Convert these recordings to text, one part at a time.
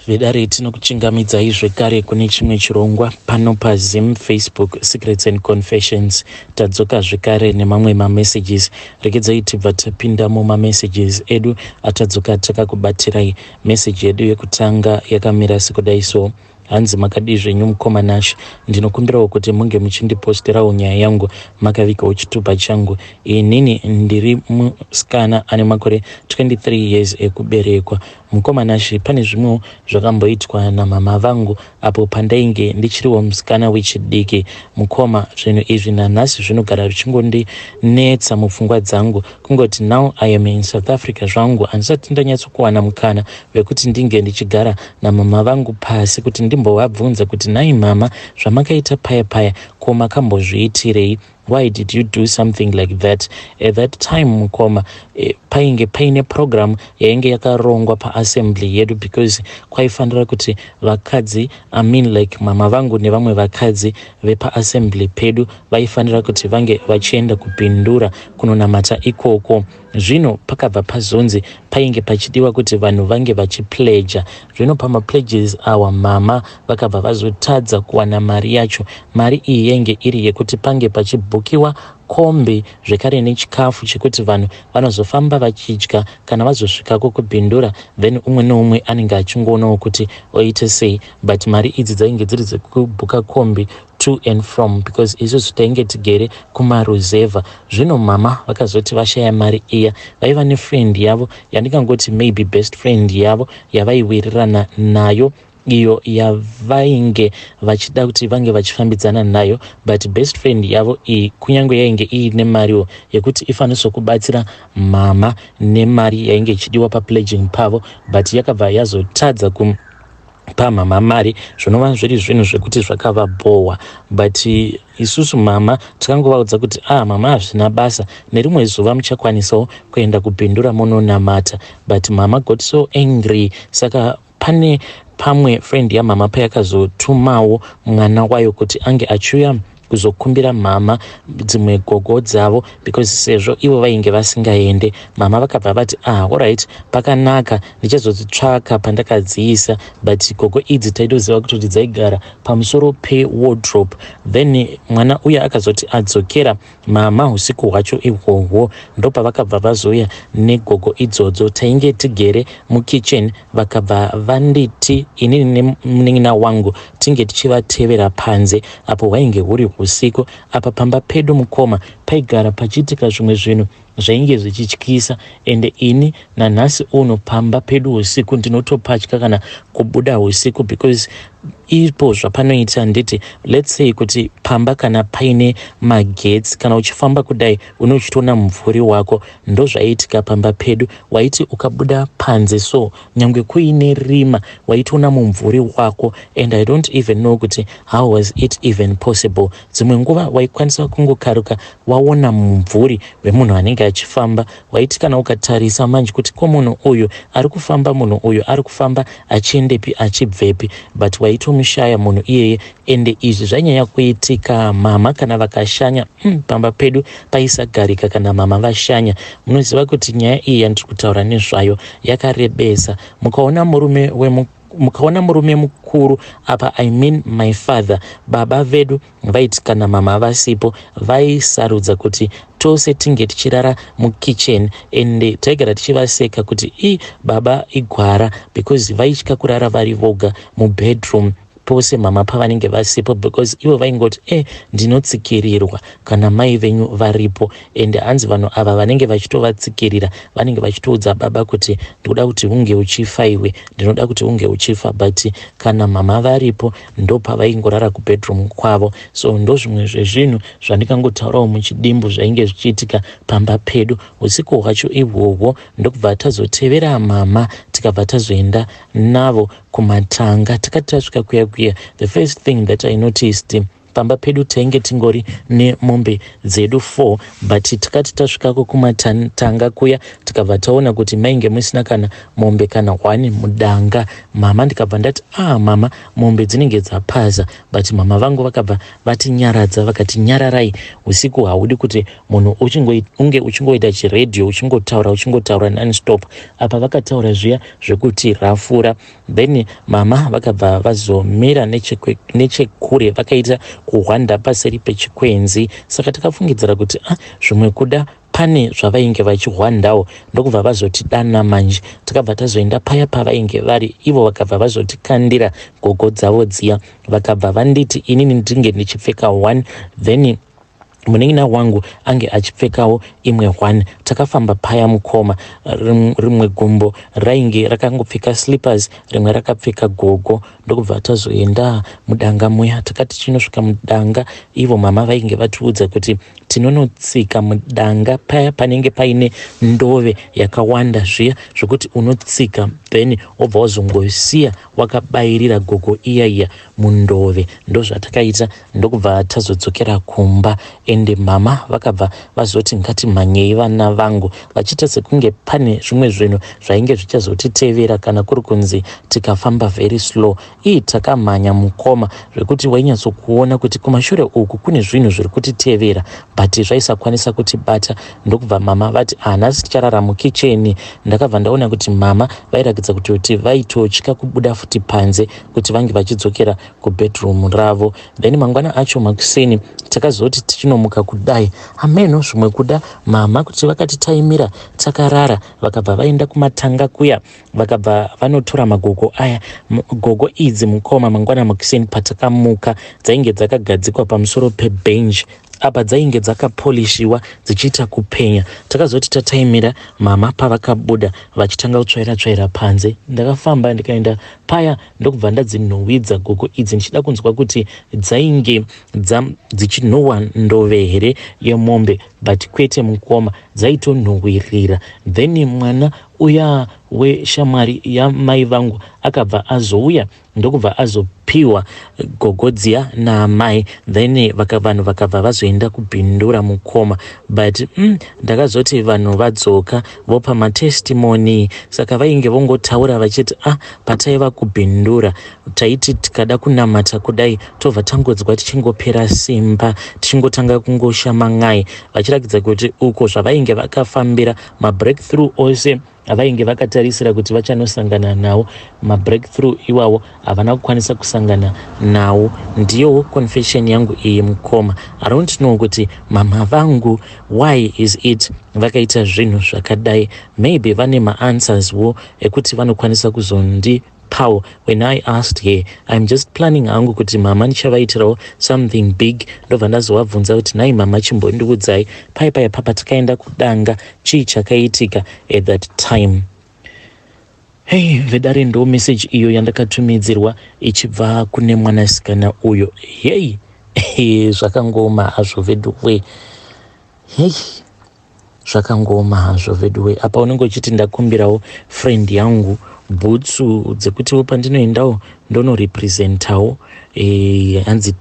Vedare, tinokuchingamidzai zvekare kune chimwe chirongwa pano paZim Facebook Secrets and Confessions. Tadzoka zvekare nemamwe mamessages. Regedzai tibva tapinda mumamessages edu atadzoka takakubatirai. Message yedu yekutanga yakamira sekudai so. Hanzi, "Makadii zvenyu mukoma Nash? Ndinokumbirawo kuti munge muchindiposterawo nyaya yangu makavigawo chitupa changu. Inini ndiri musikana ane makore 23 years ekuberekwa. Mukoma Nash, pane zvimwewo zvakamboitwa namama vangu apo pandainge ndichiriwo musikana wechidiki. Mukoma, zvinhu izvi nanhasi zvinogara zvichingondinetsa mupfungwa dzangu. Kungoti now I am in South Africa zvangu, handisati ndanyatsokuwana mukana wekuti ndinge ndichigara namama vangu pasi kuti ndimbovabvunza kuti, 'Nhai mama, zvamakaita paya paya, ko makambozviitirei? Why did you do something like that?' At that time, mukoma, painge paine program yainge yakarongwa paassembly yedu because kwaifanira kuti vakadzi, I mean like mama vangu nevamwe vakadzi vepaassembly pedu, vaifanira kuti vange vachienda kuBindura kunonamata ikoko. Zvino pakabva pazonzi painge pachidiwa kuti vanhu vange vachipledger. Zvino pamapledges awa, mama vakabva vazotadza kuwana mari yacho. Mari iyi yainge iri yekuti pange pachibhukiwa kombi zvekare nechikafu chekuti vanhu vanozofamba vachidya kana vazosvikako kuBindura. Then umwe neumwe anenge achingoonawo kuti oite sei, but mari idzi dzainge dziri dzekubhuka kombi to and from because isusu tainge tigere kumaruzevha. Zvino mama vakazoti vashaya mari iya, vaiva nefriend yavo yandingangoti maybe best friend yavo yavaiwirirana nayo, iyo yavainge vachida kuti vange vachifambidzana nayo. But best friend yavo iyi, kunyange yainge iine mariwo yekuti ikwanise kubatsira mama nemari yainge ichidiwa papledging pavo, but yakabva yazotadza kupa mama mari, zvinova zviri zvinhu zvekuti zvakavabhowa. But isusu mama takangovaudza kuti, 'Ah mama, hazvina basa, nerimwe zuva muchakwanisawo kuenda kuBindura munonamata.' But mama got so angry. Saka pane pamwe friend yamama payakazotumawo mwana wayo kuti ange achiuya kuzokumbira mama dzimwe gogo dzavo because sezvo ivo vainge vasingaende. Mama vakabva vati, 'Ah, alright, pakanaka, ndichazodzitsvaka pandakadziisa.' But gogo idzi taitoziva kutoti dzaigara pamusoro pewardrobe. Then mwana uya akazoti adzokera, mama usiku hwacho ihwohwo ndopavakabva vazouya negogo idzodzo. Tainge tigere mukitchen, vakabva vanditi inini nemunin'ina wangu tinge tichivatevera panze apo hwainge huri usiku. Apa pamba pedu, mukoma, paigara pachiitika zvimwe zvinhu zvainge zvichityisa, ende ini nanhasi uno pamba pedu usiku ndinotopatya kana kubuda usiku because ipo zvapanoita nditi, let's say kuti pamba kana paine magetsi, kana uchifamba kudai unochitoona mumvuri wako. Ndozvaiitika pamba pedu. Waiti ukabuda panze so, nyange kuine rima, waitoona mumvuri wako, and I don't even know kuti how was it even possible. Dzimwe nguva waikwanisa kungokaruka waona mumvuri wemunhu anenge achifamba. Waiti kana ukatarisa manje kuti, ko munhu uyu ari kufamba, munhu uyu ari kufamba achiendepi, achibvepi? But waitomushaya munhu iyeye. Ende izvi zvanyanya kuitika mama kana vakashanya. Pamba pedu paisagarika kana mama vashanya. Munoziva kuti nyaya iyi yandiri kutaura nezvayo yakarebesa. Mukaona murume mukuru apa, I mean my father, baba vedu, vaiti kana mama vasipo vaisarudza kuti tose tinge tichirara mukitchen. Ende taigara tichivaseka kuti i baba igwara because vaitya kurara vari voga mubedroom pose mama pavanenge vasipo, because ivo vaingoti, Ndinotsikirirwa kana mai venyu varipo.' Ende hanzi vanhu ava vanenge vachitovatsikirira, vanenge vachitoudza baba kuti, 'Ndinoda kuti unge uchifa iwe, ndinoda kuti unge uchifa.' But kana mama varipo ndopavaingorara kubedroom kwavo. So ndo zvimwe zvezvinhu zvandikangotaurawo muchidimbu zvainge zvichiitika pamba pedu. Usiku hwacho ihwohwo ndokubva tazotevera mama, tikabva tazoenda navo kumatanga. Takati tasvika kuya kuya, the first thing that I noticed Pamba pedu tainge tingori nemombe dzedu 4, but takati tasvikako kumatanga kuya, tikabva taona kuti mainge musina kana mombe kana 1 mudanga. Mama ndikabva ndati, "Ah mama, mombe dzinenge dzapaza." But mama vangu vakabva vatinyaradza, vakati, "Nyararai, usiku haudi kuti munhu unge uchingoita chiredhiyo, uchingotaura, uchingotaura nonstop." Apa vakataura zviya zvekuti rafura. Then mama vakabva vazomira nechekure, vakaita kuhwanda paseri pechikwenzi. Saka takafungidzira kuti, ah, zvimwe kuda pane zvavainge vachihwandawo. Ndokubva vazotidana manje. Takabva tazoenda paya pavainge vari ivo, vakabva vazotikandira gogo dzavo dziya. Vakabva vanditi inini ndinge ndichipfeka one, then munin'ina wangu ange achipfekawo imwe one. Takafamba paya mukoma, rimwe gumbo rainge rakangopfeka slippers, rimwe rakapfeka gogo. Ndokubva tazoenda mudanga muya. Takati tichinosvika mudanga, ivo mama vainge vatiudza kuti tinonotsika mudanga paya panenge paine ndove yakawanda zviya, zvokuti unotsika, then wobva wazongosiya wakabayirira gogo iya iya mundove. Ndozvatakaita, ndokubva tazodzokera kumba. Ende mama vakabva vazoti, "Ngatimhanyei, vana vangu," vachiita sekunge pane zvimwe zvinhu zvainge zvichazotitevera kana kuri kunzi tikafamba very slow. Ii, takamhanya mukoma, zvekuti wainyatsokuona kuti kumashure uku kune zvinhu zviri kutitevera, but zvaisakwanisa kutibata. Ndokubva mama vati, "Hanhasi ticharara mukicheni." Ndakabva ndaona kuti mama vairakidza kuti vaitotya kubuda futi panze kuti vange vachidzokera kubedroom ravo. Then mangwana acho makuseni, takazoti tichinomuka kudai, ameno zvimwe kuda mama kuti vakati taimira takarara, vakabva vaenda kumatanga kuya, vakabva vanotora magogo aya. Gogo idzi mukoma, mangwana makuseni patakamuka, dzainge dzakagadzikwa pamusoro pebench. Apa dzainge dzakapolishiwa, dzichiita kupenya. Takazoti tataimira mama pavakabuda vachitanga kutsvaira tsvaira panze, ndakafamba ndikaenda paya, ndokubva ndadzinhuhwidza gogo idzi, ndichida kunzwa kuti dzainge dzichinhuhwa ndove here yemombe. But kwete mukoma, dzaitonhuhwirira. Then mwana uya weshamwari yamai vangu akabva azouya, ndokubva azopiwa gogo dziya naamai. Then vanhu vakabva vazoenda kuBindura mukoma. But ndakazoti vanhu vadzoka vopa matestimony, saka vainge vongotaura vachiti, "Ah, pataiva kuBindura taiti tikada kunamata kudai, tobva tangodzwa tichingopera simba, tichingotanga kungoshaman'ai," vachirakidza kuti uko zvavainge vakafambira, mabreakthrough ose avainge vakatarisira kuti vachanosangana nawo, mabreakthrough iwawo havana kukwanisa kusangana nawo. Ndiyowo confession yangu iyi mukoma. I don't know kuti mama vangu, why is it vakaita zvinhu zvakadai? Maybe vane maanswers wo ekuti vanokwanisa kuzondi power when I asked her. I'm just planning hangu kuti mama ndichavaitirawo something big, ndobva ndazovabvunza kuti, "Nhai mama, chimbondiudzai, pai pai papa takaenda kudanga, chii chakaitika at that time?" Hei vedare, ndo message iyo yandakatumidzirwa ichibva kune mwanasikana uyo. Hei, zvakangoma hazvo veduwe. Hei, zvakangoma hazvo veduwe. Apa unenge uchiti, "Ndakumbirawo friend yangu bhutsu dzekutiwo pandinoendawo ndonorepresentawo hanzi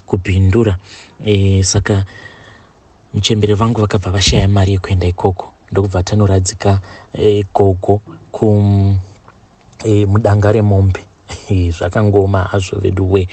kuBindura." Saka muchembere vangu vakabva vashaya mari yekuenda ikoko, ndokubva tanoradzika gogo ku mudanga remombe. Zvakangoma hazvo veduwe.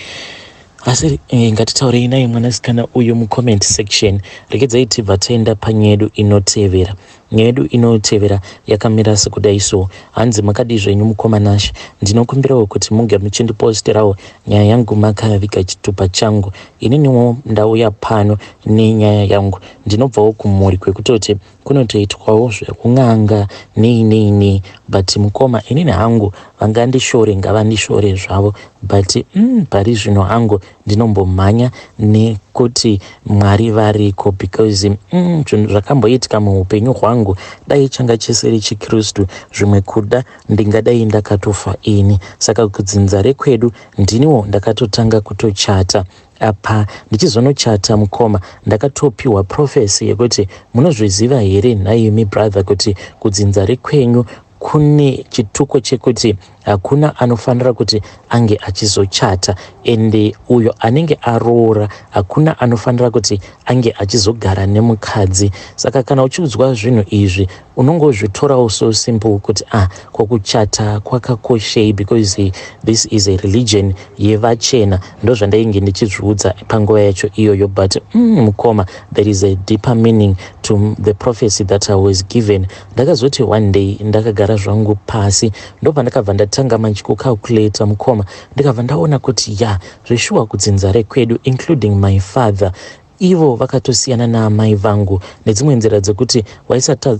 Asi ngatitaurei naye mwanasikana uyu mucomment section. Regedzai tibva taenda panyaya yedu inotevera. Nyaya yedu inotevera yakamira sekudai so. Hanzi, "Makadii zvenyu mukoma Nashe? Ndinokumbirawo kuti munge muchindiposterawo nyaya yangu makaviga chitupa changu. Ininiwo ndauya pano nenyaya yangu. Ndinobvawo kumhuri kwekutoti kunotoitwawo zvekun'anga, nei nei nei. But mukoma, inini hangu vangandishore ngavandishore zvavo, but pari zvino hangu ndinombomhanya nekuti Mwari variko, because zvinhu zvakamboitika muupenyu hwangu, dai changa chisiri chiKristu, zvimwe kuda ndingadai ndakatofa ini. Saka kudzinza rekwedu ndiniwo ndakatotanga kutochata. Apa ndichizonochata mukoma, ndakatopiwa prophecy yekuti, 'Munozviziva here nhaimi brother, kuti kudzinza rekwenyu kune chituko chekuti Hakuna anofanira kuti ange achizochata, ende uyo anenge aroora hakuna anofanira kuti ange achizogara nemukadzi. Saka kana uchiudzwa zvinhu izvi, unongozvitorawo so simple kuti, ah, kokuchata kwakakoshei? Because this is a religion yevachena. Ndo zvandainge ndichizviudza panguva yacho iyoyo. But mukoma, there is a deeper meaning to the prophecy that I was given. Ndakazoti one day ndakagara zvangu pasi, ndopandakabva ndatanga manje kucalculata, mukoma. Ndikabva ndaona kuti ya, zveshuwa, kudzinza rekwedu, including my father, ivo vakatosiyana naamai vangu nedzimwe nzira dzekuti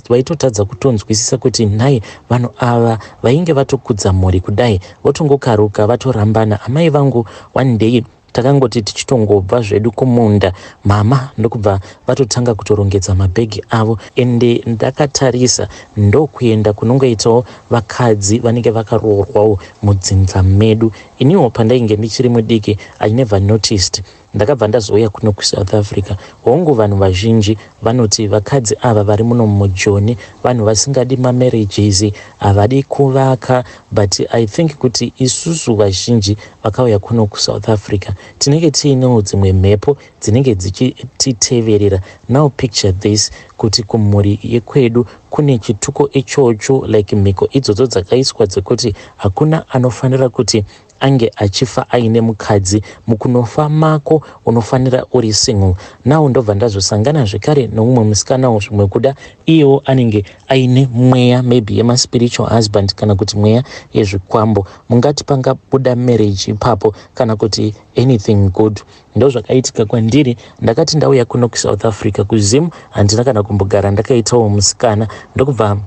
waitotadza kutonzwisisa kuti nhai, vanhu ava vainge vatokudza mhuri kudai, votongokaruka vatorambana. Amai vangu, one day takangoti tichitongobva zvedu kumunda, mama ndokubva vatotanga kutorongedza mabhegi avo. Ende ndakatarisa, ndokuenda kunongoitawo vakadzi vanenge vakaroorwawo mudzinza medu. Iniwo pandainge ndichiri mudiki, I never noticed. Ndakabva ndazouya kuno kuSouth Africa. Hongu, vanhu vazhinji vanoti vakadzi ava vari muno mujoni vanhu vasingadi mamarriages, havadi kuvaka, but I think kuti isusu vazhinji vakauya kuno kuSouth Africa tinenge tiinewo dzimwe mhepo dzinenge dzichititeverera. Now picture this, kuti kumhuri yekwedu kune chituko ichocho, like mhiko idzodzo dzakaiswa dzekuti hakuna anofanira kuti ange achifa aine mukadzi. Mukunofa mako unofanira uri single. Now ndobva ndazosangana zvekare nomumwe musikanawo, zvimwe kuda iyewo anenge aine mweya maybe yemaspiritual husband kana kuti mweya yezvikwambo. Mungati pangabuda marriage ipapo kana kuti anything good? Ndo zvakaitika kwandiri. Ndakati ndauya kuno kuSouth Africa, kuZim handina kana kumbogara ndakaitawo musikana. Ndokubva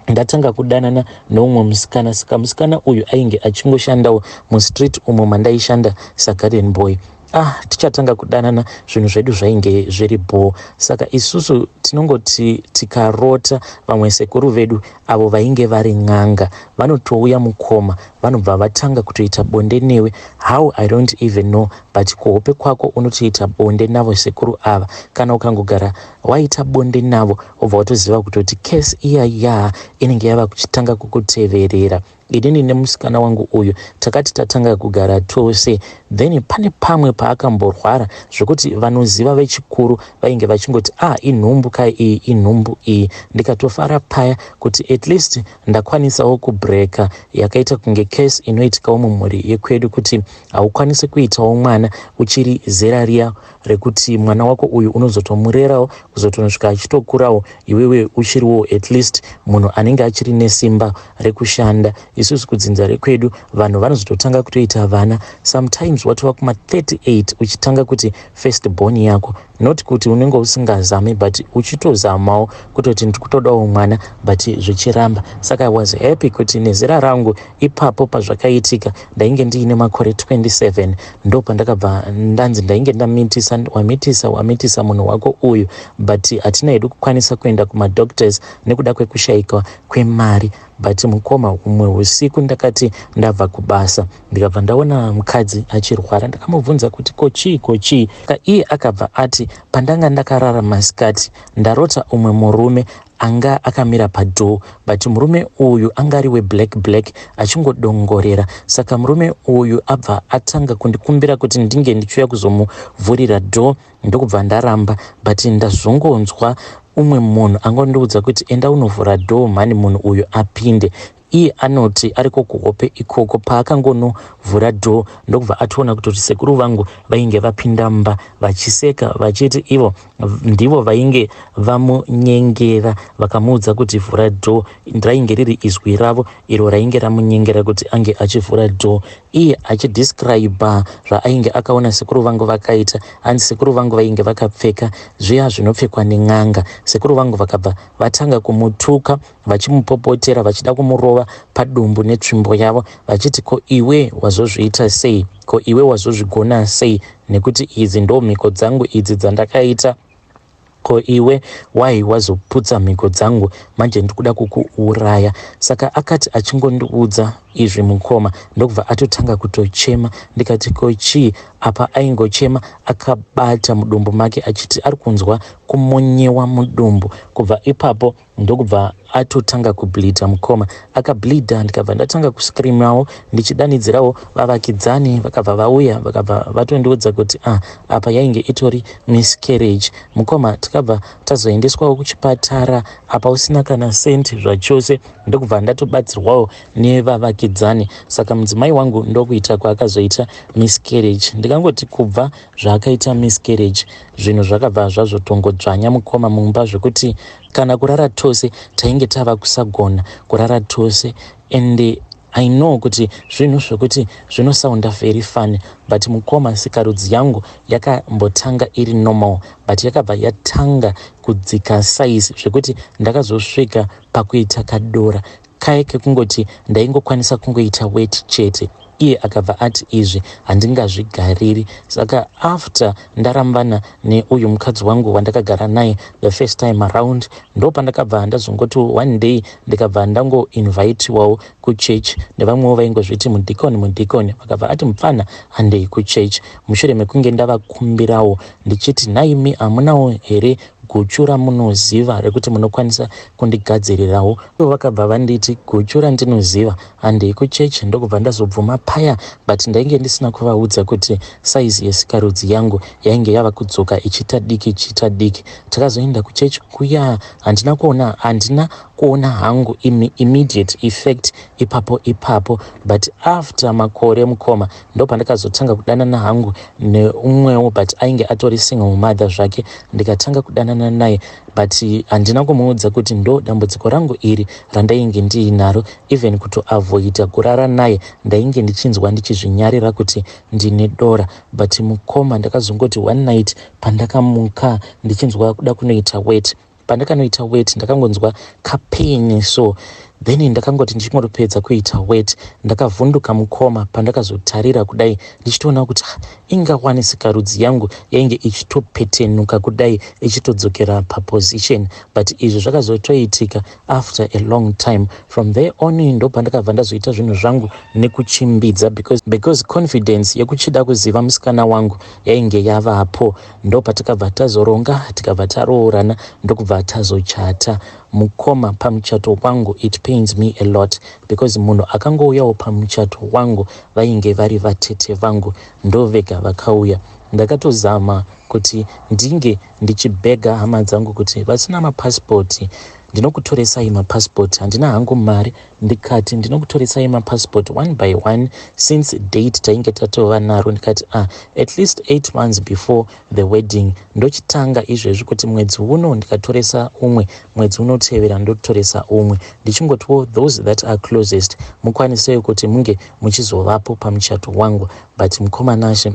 ndatanga kudanana noumwe musikana. Saka musikana uyu ainge achingoshandawo mustreet umo mandaishanda sagarden boy. Ah, tichatanga kudanana, zvinhu zvedu zvainge zviri bho. Saka isusu tinongoti tikarota vamwe sekuru vedu avo vainge vari n'anga, vanotouya, mukoma, vanobva vatanga kutoita bonde newe. How, I don't even know, but kuhope kwako unotoita bonde navo sekuru ava. Kana ukangogara waita bonde navo, ubva watoziva kutoti curse iya inenge yava kuchitanga kukuteverera. Inini nemusikana wangu uyu takati tatanga kugara tose, then pane pamwe paakamborwara zvokuti vanoziva vechikuru vainge vachingoti, "Ah, inhumbu kai iyi, inhumbu iyi." Ndikatofara paya kuti at least ndakwanisawo kubreka yakaita kunge curse inoitikawo mumhuri yekwedu, kuti haukwanisi kuitawo mwana uchiri zera riya rekuti mwana wako uyu unozotomurerawo kuzotonosvika achitokurawo, iwewe uchiriwo at least munhu anenge achiri nesimba rekushanda. Isusu kudzinza rekwedu vanhu vanozototanga kutoita vana sometimes watova kuma38 uchitanga kuti first born yako. Not kuti unenge usingazami, but uchitozamawo kutoti ndiri kutodawo mwana, but zvichiramba. Saka I was happy kuti nezera rangu ipapo pazvakaitika ndainge ndiine makore 27. Ndo pandakabva ndanzi ndainge ndamitisa, wamitisa, wamitisa munhu wako uyu, but hatina hedu kukwanisa kuenda kumadoctors nekuda kwekushayikwa kwemari. But mukoma, umwe usiku ndakati ndabva kubasa, ndikabva ndaona mukadzi achirwara. Ndakamubvunza kuti, "Ko chii, ko chii?" Iye akabva ati, "Pandanga ndakarara masikati, ndarota umwe murume anga akamira padoor, but murume uyu anga ari weblack black achingodongorera. Saka murume uyu abva atanga kundikumbira kuti ndinge ndichiuya kuzomuvhurira door, ndokubva ndaramba. But ndazongonzwa umwe munhu angondiudza kuti, 'Enda unovhura door mhani, munhu uyu apinde.'" Iye anoti ariko kuhope ikoko, paakangonovhura door, ndokubva atoona kutoti sekuru vangu vainge vapinda mumba vachiseka, vachiti ivo ndivo vainge vamunyengera, vakamuudza kuti vhura door. Rainge riri izwi ravo iro rainge ramunyengera kuti ange achivhura door. Iye achidescribe zvaainge akaona sekuru vangu vakaita. Hanzi sekuru vangu vainge vakapfeka zviya zvinopfekwa nen'anga. Sekuru vangu vakabva vatanga kumutuka, vachimupopotera, vachida kumurova padumbu netsvimbo yavo, vachiti, "Ko iwe wazozviita sei? Ko iwe wazozvigona sei? Nekuti idzi ndo mhiko dzangu idzi dzandakaita. Ko iwe wai wazoputsa mhiko dzangu? Manje ndikuda kukuuraya." Saka akati achingondiudza izvi, mukoma, ndokubva atotanga kutochema. Ndikati, "Ko chii?" Apa aingochema akabata mudumbu make, achiti ari kunzwa kumonyewa mudumbu. Kubva ipapo ndokubva atotanga kubleeda mukoma. Akableeda, ndikabva ndatanga kuscreamawo ndichidanidzirawo. Vavakidzani vakabva vauya, vakabva vatondiudza kuti, ah, apa yainge itori miscarriage, mukoma. Tikabva tazoendeswawo kuchipatara, apa usina kana senti zvachose, ndokubva ndatobatsirwawo nevavakidzani. Saka mudzimai wangu ndokuita kwaakazoita miscarriage. Ndikangoti kubva zvaakaita miscarriage, zvinhu zvakabva zvazotongodzvanya, mukoma, mumba, zvekuti kana kurara tose tainge tava kusagona kurara tose. And I know kuti zvinhu zvokuti zvinosounda very funny, but mukoma, sikarudzi yangu yakambotanga iri normal, but yakabva yatanga kudzika size, zvekuti ndakazosvika pakuita kadora kaya kekungoti ndaingokwanisa kungoita wet chete. Iye akabva ati izvi handingazvigariri. Saka after ndarambana neuyu mukadzi wangu wandakagara naye the first time around, ndo pandakabva ndazongoti one day ndikabva ndangoinvitiwawo kuchurch nevamwewo vaingozviti mudhikoni. Mudhikoni vakabva ati, "Mupfana, handei kuchurch." Mushure mekunge ndavakumbirawo ndichiti, "Naimi, hamunawo here guchu ramunoziva rekuti munokwanisa kundigadzirirawo?" Ivo vakabva vanditi, "Guchu randinoziva, handei kuchechi." Ndokubva ndazobvuma paya, but ndainge ndisina kuvaudza kuti saizi yesikarudzi yangu yainge yava kudzoka ichiita diki, ichiita diki. Takazoenda kuchechi kuya, handina kuona hangu immediate effect ipapo ipapo, but after makore, mukoma, ndo pandakazotanga kudanana hangu neumwewo, but ainge atori single mother zvake. Ndikatanga kudanana naye, but handina kumuudza kuti ndo dambudziko rangu iri randainge ndiinaro. Even kutoavoida kurara naye, ndainge ndichinzwa ndichizvinyarira kuti ndine dora. But mukoma, ndakazongoti one night pandakamuka ndichinzwa kuda kunoita wet, pandakanoita wet ndakangonzwa kapain. So then ndakangoti ndichingotopedza kuita wet, ndakavhunduka, mukoma, pandakazotarira kudai ndichitoona kuti ingawani sikarudzi yangu yainge ichitopetenuka kudai, ichitodzokera paposition. But izvi zvakazotoitika after a long time. From there on ndo pandakabva ndazoita zvinhu zvangu nekuchimbidza, because confidence yekuchida kuziva musikana wangu yainge yavapo. Ndo patakabva tazoronga, tikabva taroorana, ndokubva tazochata, mukoma. Pamuchato wangu, it pains me a lot because munhu akangouyawo pamuchato wangu vainge vari vatete vangu, ndo vega vakauya. Ndakatozama kuti ndinge ndichibhega hama dzangu kuti vasina mapasipoti, "Ndinokutoresai mapasipoti, handina hangu mari." Ndikati, "Ndinokutoresai mapasipoti one by one," since date tainge tatova naro. Ndikati, "Ah, at least 8 months before the wedding, ndochitanga izvezvi kuti mwedzi uno ndikatoresa umwe, mwedzi unotevera ndotoresa umwe, ndichingotiwo those that are closest mukwanisei kuti munge muchizovapo pamuchato wangu." But mukoma Nashe,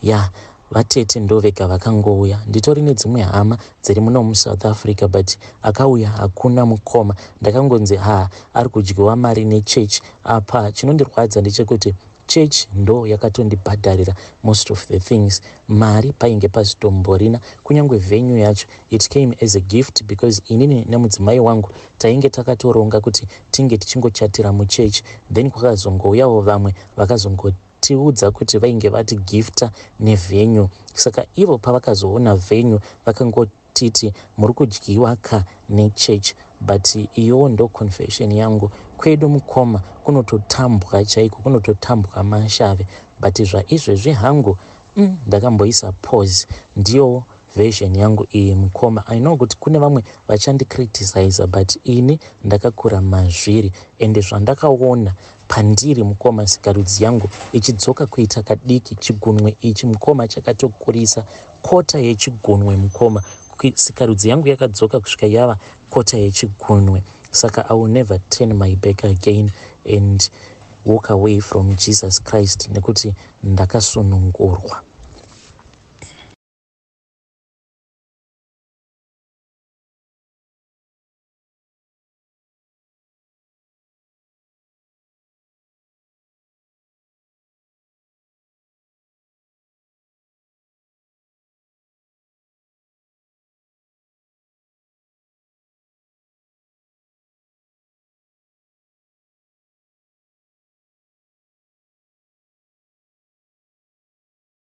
ya, vatete ndo vega vakangouya. Nditori nedzimwe hama dziri muno muSouth Africa, but akauya hakuna, mukoma. Ndakangonzi, "Ha, ari kudyiwa mari nechurch." Apa chinondirwadza ndechekuti church ndo yakatondibhadharira most of the things. Mari painge pasitomborina. Kunyange venue yacho, it came as a gift, because inini nemudzimai wangu tainge takatoronga kuti tinge tichingochatira muchechi. Then kwakazongouyawo vamwe vakazongotiudza kuti vainge vatigifta nevenue. Saka ivo pavakazoona venue, vakangotiti, "Muri kudyiwa ka nechurch." But iyowo ndo confession yangu. Kwedu, mukoma, kunototambwa chaiko, kunototambwa mashave. But zvaizvezvi hangu, ndakamboisa pause. Ndiyo version yangu iyi, mukoma. I know kuti kune vamwe vachandicriticiza, but ini ndakakura mazviri, ende zvandakaona pandiri, mukoma, sikarudzi yangu ichidzoka kuita kadiki, chigunwe ichi, mukoma, chakatokurisa kota yechigunwe. Mukoma, sikarudzi yangu yakadzoka kusvika yava kota yechigunwe. Saka I will never turn my back again and walk away from Jesus Christ, nekuti ndakasunungurwa.